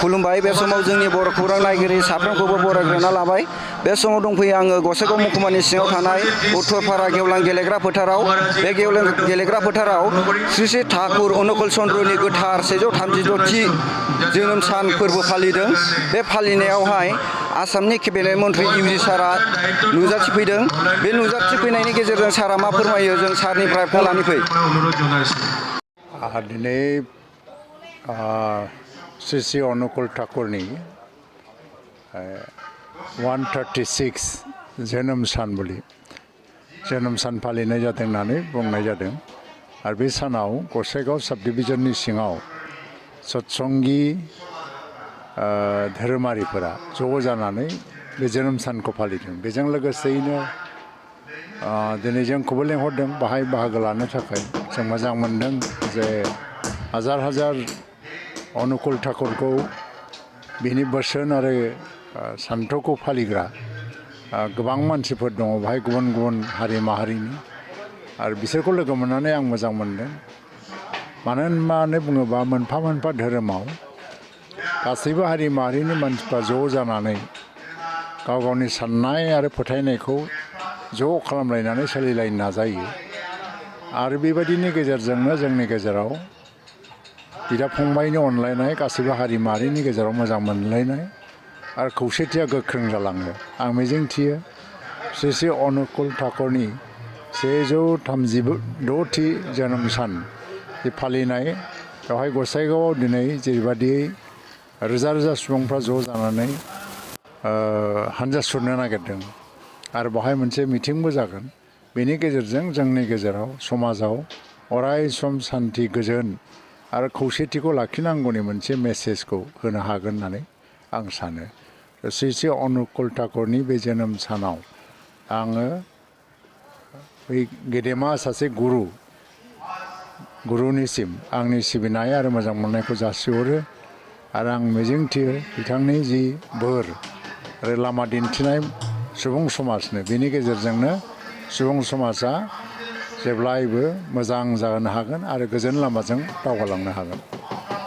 खुलुमबाय बे समाव जोंनि बर' खौरां नायगिरि साफ्रोमखौबो बरायग्रोना लाबाय बे समाव दंफैयो आङो गसाइगाव महकुमानि सिङाव थानाय उत्तरपारा गेवलां गेलेग्रा फोथाराव बे गेवलां गेलेग्रा फोथाराव श्री श्री ठाकुर अनुकूल चन्द्रनि गोथार 136थि जोनोम सान फोरबो फालिदों बे फालिनायावहाय आसामनि केबिनेट मन्त्रि इउजि सारा नुजाथिफैदों बे नुजाथिफैनायनि गेजेरजों सारा मा फोरमायो जों सारनिफ्राय खोनानै फै दिनै श्री श्री अनुकूल ठाकुरनि 136 जोनोम सान फालिनाय जादों होननानै बुंनाय जादों आरो बे सानाव गसाइगाव साब डिभिजननि सिङाव सत्संगी धोरोमारिफोरा ज' जानानै बे जोनोम सानखौ फालिदों बेजों लोगोसेयैनो दिनै जोंखौबो लेंहरदों बाहाय बाहागो लानो थाखाय जों मोजां मोनदों जे हाजार हाजार अनुकूल ठाकुरखौ बिनि बोसोन आरो सान्थौखौ फालिग्रा गोबां मानसिफोर दङ बाहाय गुबुन गुबुन हारि माहारिनि आरो बिसोरखौ लोगो मोननानै आं मोजां मोनदों मानो होननानै बुङोबा मोनफा मोनफा धोरोमाव गासैबो हारि माहारिनि मानसिफ्रा ज' जानानै गाव गावनि साननाय आरो फोथायनायखौ ज' खालामलायनानै सोलिलायनो नाजायो आरो बेबायदिनि गेजेरजोंनो जोंनि गेजेराव बिदा फंबायनि अनलायनाय गासैबो हारि माहारिनि गेजेराव मोजां मोनलायनाय आरो खौसेथिया गोख्रों जालाङो आं मिजिंथियो श्री श्री अनुकूल ठाकुरनि 136थि जोनोम सान फालिनाय बेवहाय गसाइगावआव दिनै जेरैबायदि रोजा रोजा सुबुंफ्रा ज' जानानै हानजा सुरनो नागिरदों आरो बेवहाय मोनसे मिटिंबो जागोन बेनि गेजेरजों जोंनि गेजेराव समाजाव अराय सम सान्थि गोजोन आरो खौसेथिखौ लाखिनांगौनि मोनसे मेसेजखौ होनो हागोन होननानै आं सानो श्री श्री अनुकूल ठाकुरनि बे जोनोम सानाव आङो बै गेदेमा सासे गुरुनिसिम आंनि सिबिनाय आरो मोजां मोननायखौ जासिहरो आरो आं मिजिंथियो बिथांनि जि बोर आरो लामा दिन्थिनाय सुबुं समाजनो बेनि गेजेरजोंनो सुबुं समाजा जेब्लायबो मोजां जानो हागोन आरो गोजोन लामाजों दावगालांनो हागोन